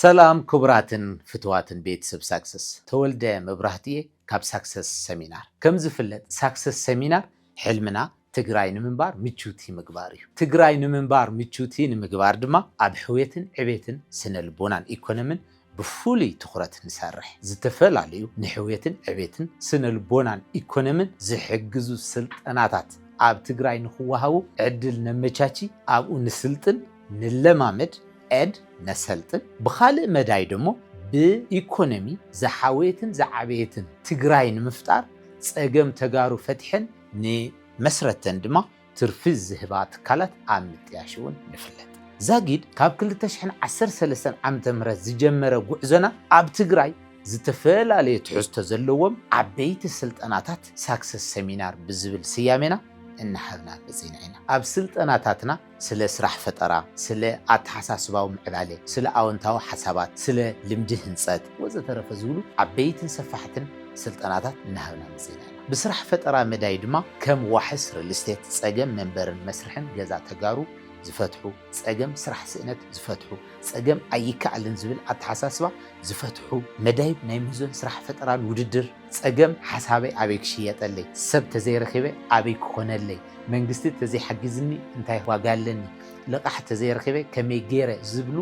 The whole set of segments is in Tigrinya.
ሰላም ክቡራትን ፍትዋትን ቤተሰብ ሳክሰስ፣ ተወልደ መብራህትየ ካብ ሳክሰስ ሰሚናር። ከም ዝፍለጥ ሳክሰስ ሰሚናር ሕልምና ትግራይ ንምንባር ምችውቲ ምግባር እዩ። ትግራይ ንምንባር ምችውቲ ንምግባር ድማ ኣብ ሕውየትን ዕቤትን ስነ ልቦናን ኢኮኖምን ብፍሉይ ትኹረት ንሰርሕ። ዝተፈላለዩ ንሕውየትን ዕቤትን ስነ ልቦናን ኢኮኖምን ዝሕግዙ ስልጠናታት ኣብ ትግራይ ንክወሃቡ ዕድል ነመቻቺ፣ ኣብኡ ንስልጥን፣ ንለማመድ፣ ኤድ ነሰልጥን። ብኻልእ መዳይ ደሞ ብኢኮኖሚ ዝሓወየትን ዝዓበየትን ትግራይ ንምፍጣር ጸገም ተጋሩ ፈትሐን ንመስረተን ድማ ትርፊ ዝህባ ትካላት ኣብ ምጥያሽ እውን ንፍለጥ። ዛጊድ ካብ ክልተ ሽሕን ዓሰርተ ሰለስተን ዓመተ ምህረት ዝጀመረ ጉዕዞና ኣብ ትግራይ ዝተፈላለዩ ትሕዝቶ ዘለዎም ዓበይቲ ስልጠናታት ሳክሰስ ሰሚናር ብዝብል ስያሜና እናሃብና መጺና ኢና። ኣብ ስልጠናታትና ስለ ስራሕ ፈጠራ፣ ስለ ኣተሓሳስባዊ ምዕባለ፣ ስለ ኣወንታዊ ሓሳባት፣ ስለ ልምዲ ህንጸት ወዘተረፈ ዝብሉ ዓበይትን ሰፋሕትን ስልጠናታት እናሃብና መጺና ኢና። ብስራሕ ፈጠራ መዳይ ድማ ከም ዋሕስ ሪል ስቴት፣ ጸገም መንበርን መስርሕን ገዛ ተጋሩ ዝፈትሑ፣ ጸገም ስራሕ ስእነት ዝፈትሑ፣ ጸገም ኣይከኣልን ዝብል ኣተሓሳስባ ዝፈትሑ፣ መዳይብ ናይ ምህዞን ስራሕ ፈጠራን ውድድር፣ ጸገም ሓሳበይ ኣበይ ክሽየጠለይ፣ ሰብ ተዘይረኺበ ኣበይ ክኾነለይ፣ መንግስቲ ተዘይሓጊዝኒ እንታይ ዋጋ ኣለኒ፣ ልቓሕ ተዘይረኺበ ከመይ ገይረ ዝብሉ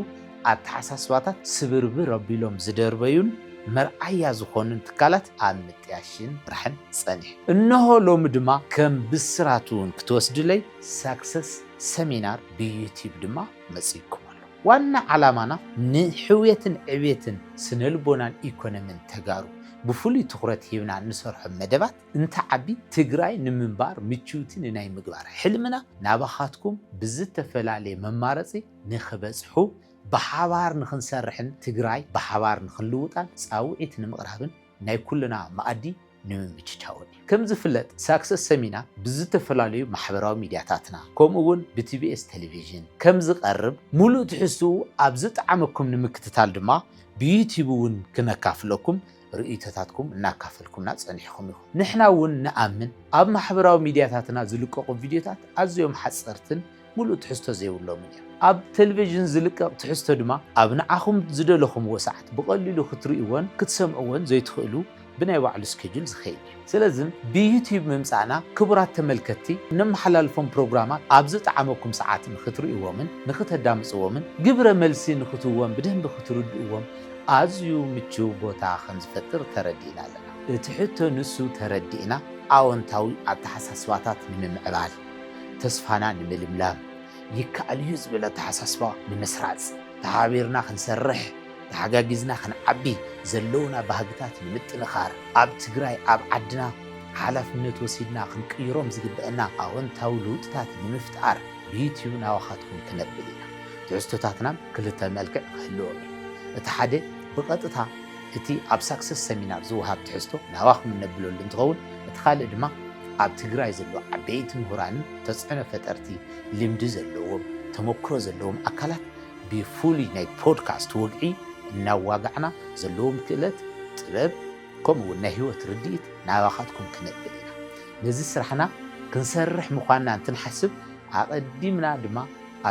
ኣተሓሳስባታት ስብርብር ኣቢሎም ዝደርበዩን መርኣያ ዝኾኑን ትካላት ኣብ ምጥያሽን ስራሕን ጸኒሑ። እነሆ ሎሚ ድማ ከም ብስራት እውን ክትወስድለይ ሳክሰስ ሰሚናር ብዩቲዩብ ድማ መጺእኩም ኣሎ። ዋና ዓላማና ንሕውየትን ዕቤትን ስነልቦናን ኢኮኖምን ተጋሩ ብፍሉይ ትኹረት ሂብና እንሰርሖ መደባት እንተዓቢ ትግራይ ንምንባር ምችውቲ ንናይ ምግባር ሕልምና ናባኻትኩም ብዝተፈላለየ መማረፂ ንኽበፅሑ ብሓባር ንኽንሰርሕን ትግራይ ብሓባር ንኽንልውጣን ፃውዒት ንምቕራብን ናይ ኩልና መኣዲ ንምምችቻውን እዩ። ከም ዝፍለጥ ሳክሰስ ሰሚናር ብዝተፈላለዩ ማሕበራዊ ሚድያታትና ከምኡ እውን ብቲቢኤስ ቴሌቪዥን ከም ዝቐርብ ሙሉእ ትሕዝትኡ ኣብ ዝጠዓመኩም ንምክትታል ድማ ብዩቲዩብ እውን ክነካፍለኩም ርእይቶታትኩም እናካፈልኩምና ጸኒሕኩም ኢኹም። ንሕና እውን ንኣምን ኣብ ማሕበራዊ ሚድያታትና ዝልቀቑ ቪድዮታት ኣዝዮም ሓጸርትን ሙሉእ ትሕዝቶ ዘይብሎምን እዮም። ኣብ ቴሌቪዥን ዝልቀቕ ትሕዝቶ ድማ ኣብ ንዓኹም ዝደለኹምዎ ሰዓት ብቐሊሉ ክትርእይዎን ክትሰምዕዎን ዘይትኽእሉ ብናይ ባዕሉ ስኬጁል ዝኸይድ እዩ። ስለዚ ብዩቲዩብ ምምጻእና ክቡራት ተመልከትቲ እነመሓላልፎም ፕሮግራማት ኣብ ዝጠዓመኩም ሰዓት ንኽትርእይዎምን ንኽተዳምጽዎምን ግብረ መልሲ ንኽትህብዎም ብደንቢ ክትርድእዎም ኣዝዩ ምቹው ቦታ ከም ዝፈጥር ተረዲእና ኣለና። እቲ ሕቶ ንሱ ተረዲእና ኣወንታዊ ኣተሓሳስባታት ንምምዕባል፣ ተስፋና ንምልምላም፣ ይከኣል እዩ ዝብል ኣተሓሳስባ ንምስራጽ፣ ተሓባቢርና ክንሰርሕ፣ ተሓጋጊዝና ክንዓቢ፣ ዘለውና ባህግታት ንምጥንኻር፣ ኣብ ትግራይ ኣብ ዓድና ሓላፍነት ወሲድና ክንቅይሮም ዝግበአና ኣወንታዊ ለውጥታት ንምፍጣር ብዩቲዩብ ናባኻትኩም ክነብል ኢና። ትሕዝቶታትና ክልተ መልክዕ ክህልዎም እዩ። እቲ ሓደ ብቐጥታ እቲ ኣብ ሳክሰስ ሰሚናር ዝወሃብ ትሕዝቶ ናባኹም እነብለሉ እንትኸውን፣ እቲ ካልእ ድማ ኣብ ትግራይ ዘለዉ ዓበይቲ ምሁራንን ተፅዕኖ ፈጠርቲ፣ ልምዲ ዘለዎም፣ ተመክሮ ዘለዎም ኣካላት ብፍሉይ ናይ ፖድካስት ወግዒ እናዋጋዕና ዘለዎም ክእለት፣ ጥበብ፣ ከምኡ እውን ናይ ህይወት ርድኢት ናባኻትኩም ክነብል ኢና። ነዚ ስራሕና ክንሰርሕ ምዃንና እንትንሓስብ ኣቐዲምና ድማ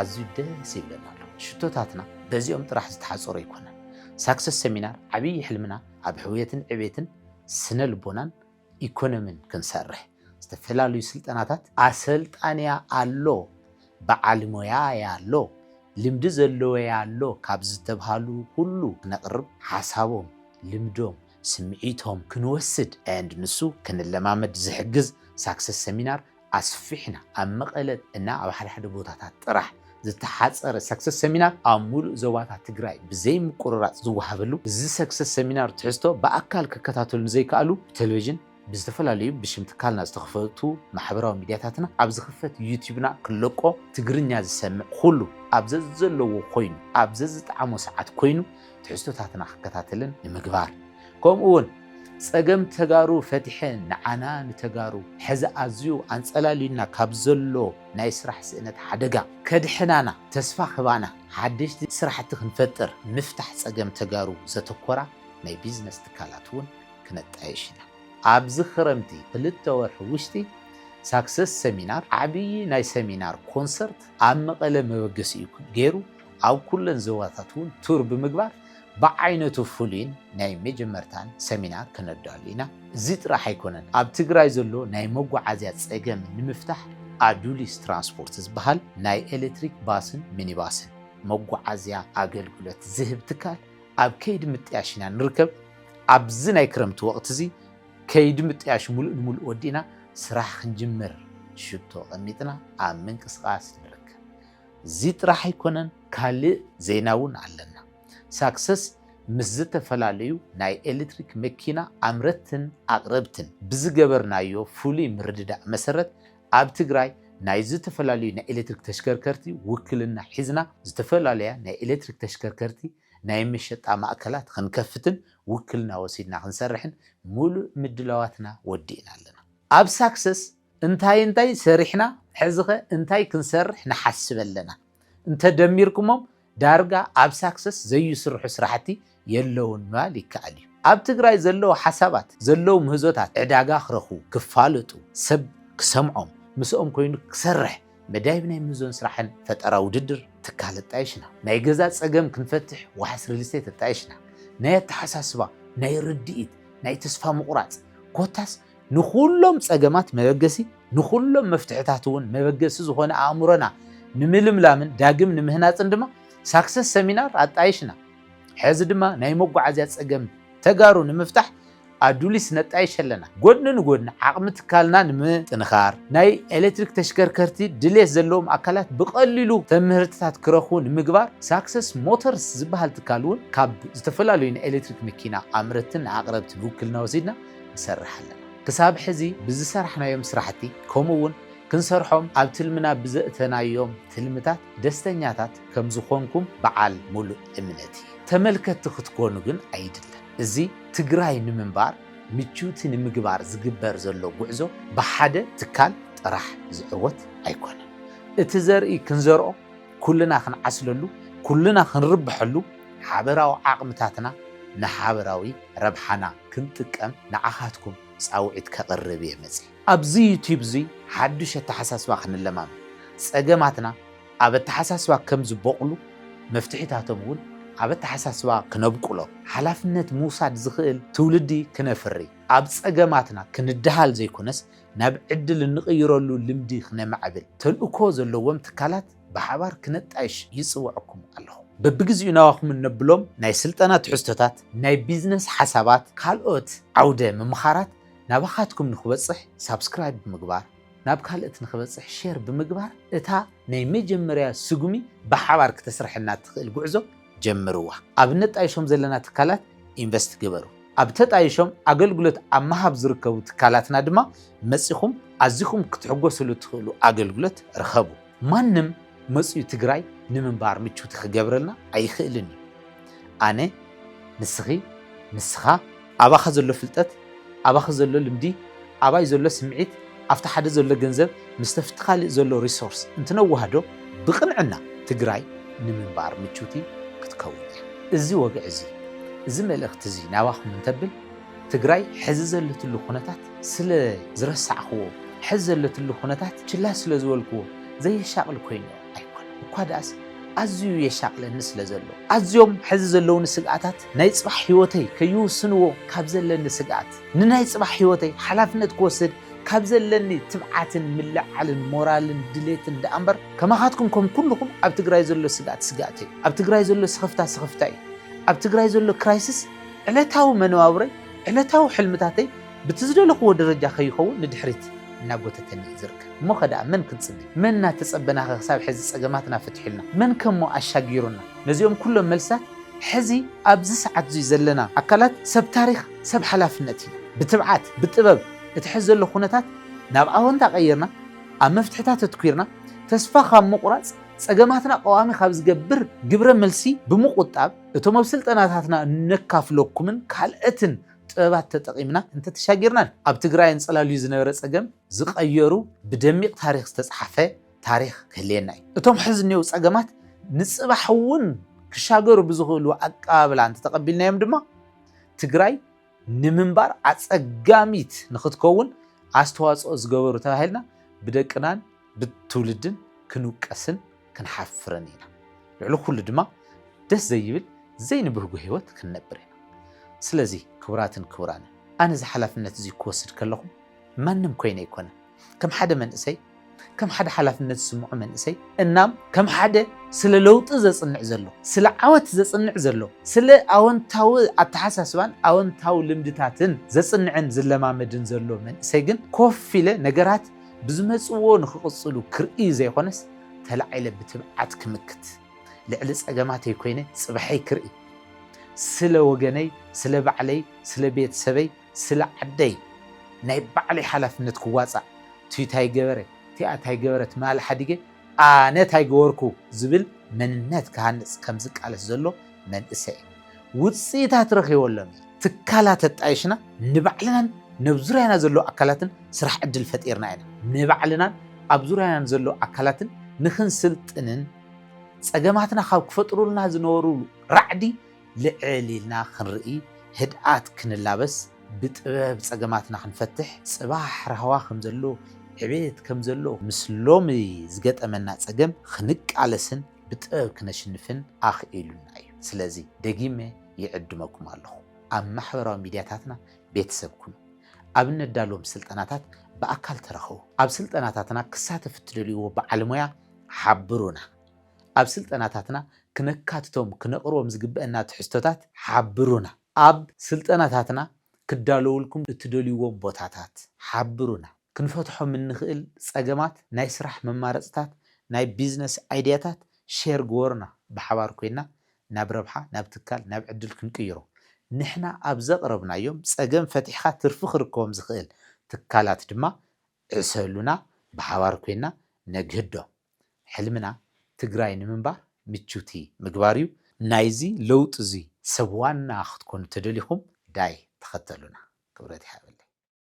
ኣዝዩ ደስ ይብለና ኣሎ። ሽቶታትና በዚኦም ጥራሕ ዝተሓጸሩ ኣይኮነን። ሳክሰስ ሰሚናር ዓብዪ ሕልምና ኣብ ሕውየትን ዕቤትን ስነ ልቦናን ኢኮኖሚን ክንሰርሕ ዝተፈላለዩ ስልጠናታት ኣሰልጣንያ ኣሎ፣ በዓል ሞያ ኣሎ፣ ልምዲ ዘለዎ ኣሎ ካብ ዝተብሃሉ ኩሉ ክነቕርብ ሓሳቦም፣ ልምዶም፣ ስምዒቶም ክንወስድ and ንሱ ክንለማመድ ዝሕግዝ ሳክሰስ ሰሚናር ኣስፊሕና ኣብ መቐለ እና ኣብ ሓደ ሓደ ቦታታት ጥራሕ ዝተሓፀረ ሰክሰስ ሰሚናር ኣብ ሙሉእ ዞባታት ትግራይ ብዘይ ምቁርራፅ ዝወሃበሉ እዚ ሰክሰስ ሰሚናር ትሕዝቶ ብኣካል ክከታተሉ ንዘይከኣሉ ብቴሌቪዥን ብዝተፈላለዩ ብሽም ትካልና ዝተኸፈቱ ማሕበራዊ ሚድያታትና ኣብ ዝኽፈት ዩቲዩብና ክለቆ ትግርኛ ዝሰምዕ ኩሉ ኣብ ዘዘለዎ ኮይኑ ኣብ ዘዝጠዓሞ ሰዓት ኮይኑ ትሕዝቶታትና ክከታተልን ንምግባር ከምኡ እውን ጸገም ተጋሩ ፈቲሐ ንዓና ንተጋሩ ሕዚ ኣዝዩ ኣንጸላልዩና ካብ ዘሎ ናይ ስራሕ ስእነት ሓደጋ ከድሕናና ተስፋ ክህባና ሓደሽቲ ስራሕቲ ክንፈጥር ምፍታሕ ጸገም ተጋሩ ዘተኮራ ናይ ቢዝነስ ትካላት እውን ክነጣየሽ ኢና። ኣብዚ ክረምቲ ክልተ ወርሒ ውሽጢ ሳክሰስ ሰሚናር ዓብዪ ናይ ሰሚናር ኮንሰርት ኣብ መቐለ መበገሲኡ ገይሩ ኣብ ኩለን ዞባታት እውን ቱር ብምግባር ብዓይነቱ ፍሉይን ናይ መጀመርታን ሰሚናር ክነዳሉ ኢና። እዚ ጥራሕ ኣይኮነን፣ ኣብ ትግራይ ዘሎ ናይ መጓዓዝያ ጸገም ንምፍታሕ ኣዱሊስ ትራንስፖርት ዝበሃል ናይ ኤሌክትሪክ ባስን ሚኒባስን መጓዓዝያ ኣገልግሎት ዝህብ ትካል ኣብ ከይዲ ምጥያሽ ኢና ንርከብ። ኣብዚ ናይ ክረምቲ ወቕቲ እዚ ከይዲ ምጥያሽ ሙሉእ ንሙሉእ ወዲእና ስራሕ ክንጅምር ሽቶ ቀሚጥና ኣብ ምንቅስቓስ ንርከብ። እዚ ጥራሕ ኣይኮነን፣ ካልእ ዜና እውን ኣለና። ሳክሰስ ምስ ዝተፈላለዩ ናይ ኤሌክትሪክ መኪና ኣምረትትን ኣቕረብትን ብዝገበርናዮ ፍሉይ ምርድዳእ መሰረት ኣብ ትግራይ ናይ ዝተፈላለዩ ናይ ኤሌክትሪክ ተሽከርከርቲ ውክልና ሒዝና ዝተፈላለያ ናይ ኤሌክትሪክ ተሽከርከርቲ ናይ መሸጣ ማእከላት ክንከፍትን ውክልና ወሲድና ክንሰርሕን ሙሉእ ምድላዋትና ወዲእና ኣለና። ኣብ ሳክሰስ እንታይ እንታይ ሰሪሕና፣ ሕዚኸ እንታይ ክንሰርሕ ንሓስብ ኣለና? እንተደሚርኩሞም ዳርጋ ኣብ ሳክሰስ ዘይስርሑ ስራሕቲ የለውን ምባል ይከኣል እዩ። ኣብ ትግራይ ዘለዉ ሓሳባት፣ ዘለዉ ምህዞታት ዕዳጋ ክረኽቡ፣ ክፋለጡ፣ ሰብ ክሰምዖም፣ ምስኦም ኮይኑ ክሰርሕ መዳይብ ናይ ምህዞን ስራሕን ፈጠራ ውድድር ትካል ኣጣይሽና። ናይ ገዛ ጸገም ክንፈትሕ ዋሕስ ሪል ስቴት ኣጣይሽና። ናይ ኣተሓሳስባ፣ ናይ ርድኢት፣ ናይ ተስፋ ምቑራጽ፣ ኮታስ ንኹሎም ጸገማት መበገሲ፣ ንኹሎም መፍትሕታት እውን መበገሲ ዝኾነ ኣእምሮና ንምልምላምን ዳግም ንምህናጽን ድማ ሳክሰስ ሰሚናር ኣጣይሽና። ሕዚ ድማ ናይ መጓዓዝያ ጸገም ተጋሩ ንምፍታሕ ኣዱሊስ ነጣይሽ ኣለና። ጎድኒ ንጎድኒ ዓቕሚ ትካልና ንምጥንኻር፣ ናይ ኤሌክትሪክ ተሽከርከርቲ ድሌት ዘለዎም ኣካላት ብቐሊሉ ተምህርትታት ክረኽቡ ንምግባር ሳክሰስ ሞተርስ ዝበሃል ትካል እውን ካብ ዝተፈላለዩ ናይ ኤሌክትሪክ መኪና ኣምረትን ኣቕረብትን ውክልና ወሲድና ንሰርሕ ኣለና። ክሳብ ሕዚ ብዝሰራሕናዮም ስራሕቲ ከምኡ እውን ክንሰርሖም ኣብ ትልምና ብዘእተናዮም ትልምታት ደስተኛታት ከም ዝኾንኩም በዓል ሙሉእ እምነት እየ። ተመልከትቲ ክትኮኑ ግን ኣይድለን። እዚ ትግራይ ንምንባር ምችውቲ ንምግባር ዝግበር ዘሎ ጉዕዞ ብሓደ ትካል ጥራሕ ዝዕወት ኣይኮነን። እቲ ዘርኢ ክንዘርኦ፣ ኩልና ክንዓስለሉ፣ ኩልና ክንርብሐሉ፣ ሓበራዊ ዓቕምታትና ንሓበራዊ ረብሓና ክንጥቀም ንዓኻትኩም ጻውዒት ከቕርብ እየ መጺእ። ኣብዚ ዩቲዩብ እዚ ሓዱሽ ኣተሓሳስባ ክንለማመድ፣ ጸገማትና ኣብ ኣተሓሳስባ ከም ዝበቑሉ፣ መፍትሒታቶም እውን ኣብ ኣተሓሳስባ ክነብቁሎ፣ ሓላፍነት ምውሳድ ዝኽእል ትውልዲ ክነፍሪ፣ ኣብ ጸገማትና ክንደሃል ዘይኮነስ ናብ ዕድል እንቕይረሉ ልምዲ ክነማዕብል፣ ተልእኮ ዘለዎም ትካላት ብሓባር ክነጣይሽ ይጽውዐኩም ኣለኹ። በብግዚኡ ናባኹም እነብሎም ናይ ስልጠና ትሕዝቶታት፣ ናይ ቢዝነስ ሓሳባት፣ ካልኦት ዓውደ ምምኻራት ናባኻትኩም ንኽበጽሕ ሳብስክራይብ ብምግባር፣ ናብ ካልኦት ንኽበጽሕ ሼር ብምግባር እታ ናይ መጀመርያ ስጉሚ ብሓባር ክተስርሐልና እትኽእል ጉዕዞ ጀምርዋ። ኣብ ነጣይሾም ዘለና ትካላት ኢንቨስት ግበሩ። ኣብ ተጣይሾም ኣገልግሎት ኣብ ምሃብ ዝርከቡ ትካላትና ድማ መጺኹም ኣዚኹም ክትሕጎስሉ እትኽእሉ ኣገልግሎት ርኸቡ። ማንም መጺኡ ትግራይ ንምንባር ምችውቲ ክገብረልና ኣይኽእልን እዩ። ኣነ፣ ንስኺ፣ ንስኻ፣ ኣባኻ ዘሎ ፍልጠት፣ ኣባኺ ዘሎ ልምዲ፣ ኣባይ ዘሎ ስምዒት፣ ኣብቲ ሓደ ዘሎ ገንዘብ ምስ ተፍቲ ካልእ ዘሎ ሪሶርስ እንትነዋህዶ ብቕንዕና ትግራይ ንምንባር ምችውቲ ክትከውን እያ። እዚ ወግዒ እዚ፣ እዚ መልእኽቲ እዚ ናባኹም እንተብል ትግራይ ሕዚ ዘለትሉ ኩነታት ስለ ዝረሳዕኽዎ፣ ሕዚ ዘለትሉ ኩነታት ችላ ስለ ዝበልክዎ ዘየሻቕል ኮይኑ ኣይኮነን። እኳ ደኣስ ኣዝዩ የሻቕለኒ ስለ ዘሎ፣ ኣዝዮም ሕዚ ዘለውኒ ስግኣታት ናይ ጽባሕ ህይወተይ ከይውስንዎ ካብ ዘለኒ ስግኣት፣ ንናይ ጽባሕ ህይወተይ ሓላፍነት ክወስድ ካብ ዘለኒ ትብዓትን ምልዕዓልን ሞራልን ድሌትን ደኣ እምበር፣ ከማኻትኩም ከም ኩልኹም ኣብ ትግራይ ዘሎ ስግኣት ስግኣተይ፣ ኣብ ትግራይ ዘሎ ስኽፍታ ስኽፍታይ፣ ኣብ ትግራይ ዘሎ ክራይሲስ ዕለታዊ መነባብሮይ፣ ዕለታዊ ሕልምታተይ ብቲ ዝደለኽዎ ደረጃ ከይኸውን ንድሕሪት እናጎተተኒ እዩ ዝርከብ። እሞ ኸ ደኣ መን ክንጽበ? መን እናተጸበናኸ ክሳብ ሕዚ ጸገማትና ፈትሑልና? መን ከሞ ኣሻጊሩና? ነዚኦም ኩሎም መልስታት ሕዚ ኣብዚ ሰዓት እዚ ዘለና ኣካላት ሰብ ታሪኽ፣ ሰብ ሓላፍነት ኢና። ብትብዓት፣ ብጥበብ፣ እቲ ሕዚ ዘሎ ኩነታት ናብ ኣወንታ ቀይርና፣ ኣብ መፍትሕታት ኣትኲርና፣ ተስፋ ካብ ምቑራጽ፣ ጸገማትና ቀዋሚ ካብ ዝገብር ግብረ መልሲ ብምቑጣብ፣ እቶም ኣብ ስልጠናታትና እነካፍለኩምን ካልኦትን ጥበባት ተጠቒምና እንተተሻጊርናን፣ ኣብ ትግራይ ኣንጸላልዩ ዝነበረ ጸገም ዝቐየሩ ብደሚቕ ታሪኽ ዝተጻሕፈ ታሪኽ ክህልየና እዩ። እቶም ሕዚ እኒአው ጸገማት ንጽባሕ እውን ክሻገሩ ብዝኽእሉ ኣቀባብላ እንተተቐቢልናዮም ድማ፣ ትግራይ ንምንባር ኣጸጋሚት ንኽትከውን ኣስተዋጽኦ ዝገበሩ ተባሂልና ብደቅናን ብትውልድን ክንውቀስን ክንሓፍርን ኢና። ልዕሊ ኩሉ ድማ ደስ ዘይብል ዘይንብህጎ ህይወት ክንነብር ኢና። ስለዚ ክቡራትን ክቡራንን፣ ኣነ እዚ ሓላፍነት እዚ ክወስድ ከለኹ ማንም ኮይነ ኣይኮነን። ከም ሓደ መንእሰይ፣ ከም ሓደ ሓላፍነት ዝስምዖ መንእሰይ፣ እናም ከም ሓደ ስለ ለውጢ ዘጽንዕ ዘሎ፣ ስለ ዓወት ዘጽንዕ ዘሎ፣ ስለ ኣወንታዊ ኣተሓሳስባን ኣወንታዊ ልምድታትን ዘጽንዕን ዝለማመድን ዘሎ መንእሰይ ግን ኮፍ ኢለ ነገራት ብዝመጽዎ ንኽቕጽሉ ክርኢ ዘይኮነስ ተላዒለ ብትብዓት ክምክት፣ ልዕሊ ጸገማተይ ኮይነ ጽባሐይ ክርኢ፣ ስለ ወገነይ፣ ስለ ባዕለይ፣ ስለ ቤተሰበይ፣ ስለ ዓደይ ናይ ባዕለይ ሓላፍነት ክዋጻእ፣ ቱይ ታይ ገበረ፣ ቲኣ ታይ ገበረት ማል ሓዲገ ኣነ ታይ ገበርኩ ዝብል መንነት ክሃንጽ ከም ዝቃለስ ዘሎ መንእሰይ እዩ። ውጽኢታት ረኺበሎም እዩ። ትካላት ኣጣይሽና ንባዕልናን ነብ ዙርያና ዘሎ ኣካላትን ስራሕ ዕድል ፈጢርና ኢና። ንባዕልናን ኣብ ዙርያናን ዘሎ ኣካላትን ንኽንስልጥንን ጸገማትና ካብ ክፈጥሩልና ዝነበሩ ራዕዲ ልዕል ኢልና ክንርኢ፣ ህድኣት ክንላበስ፣ ብጥበብ ጸገማትና ክንፈትሕ፣ ጽባሕ ራህዋ ከም ዘሎ፣ ዕቤት ከም ዘሎ፣ ምስ ሎሚ ዝገጠመና ጸገም ክንቃለስን ብጥበብ ክነሽንፍን ኣኽኢሉና እዩ። ስለዚ ደጊመ ይዕድመኩም ኣለኹ። ኣብ ማሕበራዊ ሚድያታትና ቤተሰብ ኩኑ። ኣብ እነዳሎም ስልጠናታት ብኣካል ተረኸቡ። ኣብ ስልጠናታትና ክሳተፍ እትደልይዎ በዓል ሞያ ሓብሩና። ኣብ ስልጠናታትና ክነካትቶም ክነቕርቦም ዝግበአና ትሕዝቶታት ሓብሩና። ኣብ ስልጠናታትና ክዳለውልኩም እትደልይዎም ቦታታት ሓብሩና። ክንፈትሖም እንኽእል ጸገማት፣ ናይ ስራሕ መማረጽታት፣ ናይ ቢዝነስ ኣይድያታት ሼር ግበሩና። ብሓባር ኮይና ናብ ረብሓ፣ ናብ ትካል፣ ናብ ዕድል ክንቅይሮ። ንሕና ኣብ ዘቕረብናዮም ጸገም ፈቲሕካ ትርፊ ክርከቦም ዝኽእል ትካላት ድማ ዕሰሉና፣ ብሓባር ኮይና ነግህዶ። ሕልምና ትግራይ ንምንባር ምችውቲ ምግባር እዩ። ናይዚ ለውጢ እዚ ሰብ ዋና ክትኮኑ ተደሊኹም ዳይ ተኸተሉና። ክብረት ይሃበለይ።